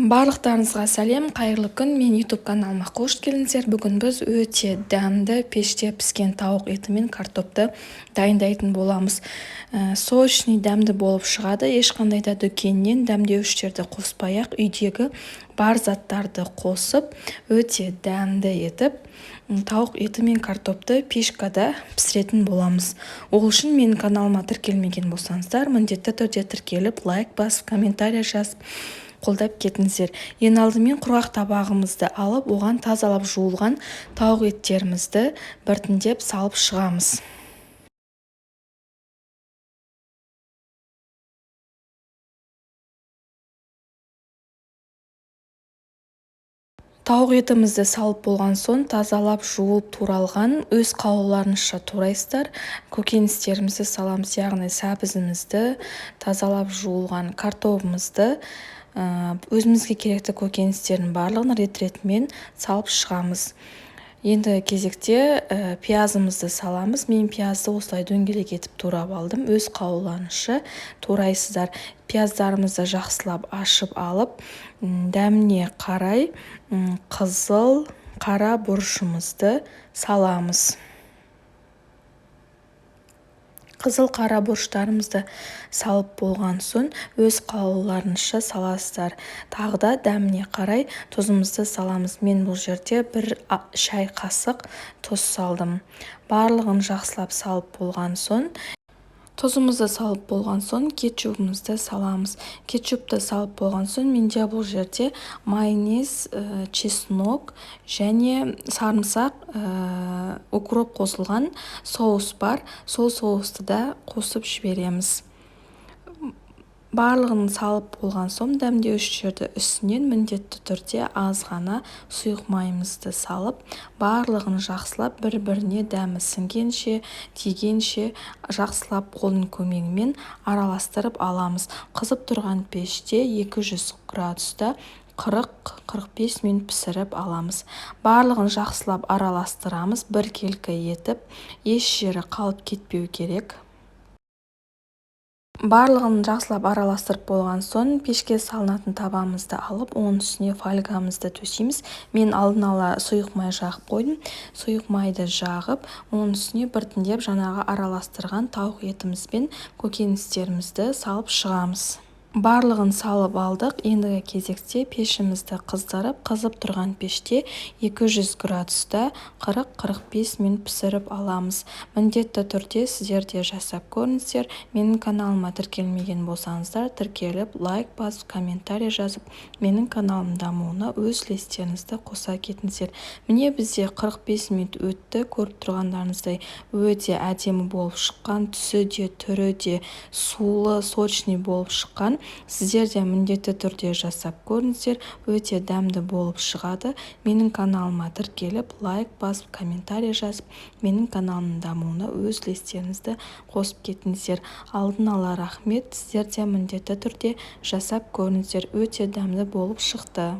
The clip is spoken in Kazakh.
Барлықтарыңызға сәлем, қайырлы күн. Мен YouTube каналыма қош келдіңіздер. Бүгін біз өте дәмді пеште піскен тауық еті мен картопты дайындайтын боламыз. Сочный, дәмді болып шығады. Ешқандай да дүкеннен дәмдеуіштерді қоспай-ақ, үйдегі бар заттарды қосып, өте дәмді етіп тауық еті мен картопты пешкада пісіретін боламыз. Ол үшін менің каналыма тіркелмеген болсаңыздар, міндетті түрде тіркеліп, лайк басып, комментарий жазып қолдап кетіңіздер. Ең алдымен құрғақ табағымызды алып, оған тазалап жуылған тауық еттерімізді біртіндеп салып шығамыз. Тауық етімізді салып болған соң, тазалап жуылып туралған өз қалауларыңызша турайсыздар. Көкөністерімізді саламыз, яғни сәбізімізді, тазалап жуылған картобымызды, өзімізге керекті көкөністердің барлығын рет-ретімен салып шығамыз. Енді кезекте пиязымызды саламыз. Мен пиязды осылай дөңгелек етіп турап алдым. Өз қалауларыңызша турайсыздар. Пияздарымызды жақсылап ашып алып, дәміне қарай қызыл қара бұрышымызды саламыз. Қызыл қара бұрыштарымызды салып болған соң, өз қалауларыңызша саласыздар. Тағы да дәміне қарай тұзымызды саламыз. Мен бұл жерде бір шай қасық тұз салдым. Барлығын жақсылап салып болған соң, тұзымызды салып болған соң кетчупымызды саламыз. Кетчупты салып болған соң, менде бұл жерде майонез, чеснок және сарымсақ, укроп қосылған соус бар. Сол соусты да қосып жібереміз. Барлығын салып болған соң, дәмдеуіштерді үстінен міндетті түрде аз ғана сұйық майымызды салып, барлығын жақсылап бір-біріне дәмі сіңгенше, тигенше жақсылап қолдың көмегімен араластырып аламыз. Қызып тұрған пеште 200 градуста 40-45 минут пісіріп аламыз. Барлығын жақсылап араластырамыз, біркелкі етіп, еш жері қалып кетпеу керек. Барлығын жақсылап араластырып болған соң, пешке салынатын табамызды алып, оның үстіне фольгамызды төсейміз. Мен алдын ала сұйық май жағып қойдым. Сұйық майды жағып, оның үстіне біртіндеп жаңағы араластырған тауық етіміз бен көкөністерімізді салып шығамыз. Барлығын салып алдық. Ендігі кезекте пешімізді қыздырып, қызып тұрған пеште 200 градуста 40-45 минут пісіріп аламыз. Міндетті түрде сіздер де жасап көріңіздер. Менің каналыма тіркелмеген болсаңыздар, тіркеліп, лайк басып, комментарий жазып, менің каналым дамуына өз үлестеріңізді қоса кетіңіздер. Міне, бізде 45 минут өтті. Көріп тұрғандарыңыздай, өте әдемі болып шыққан, түсі де, түрі де сулы, сочный болып шыққан. Сіздер де міндетті түрде жасап көріңіздер, өте дәмді болып шығады. Менің каналыма тіркеліп, лайк басып, комментарий жазып, менің каналымның дамуына өз үлестеріңізді қосып кетіңіздер. Алдын ала рахмет. Сіздер де міндетті түрде жасап көріңіздер, өте дәмді болып шықты.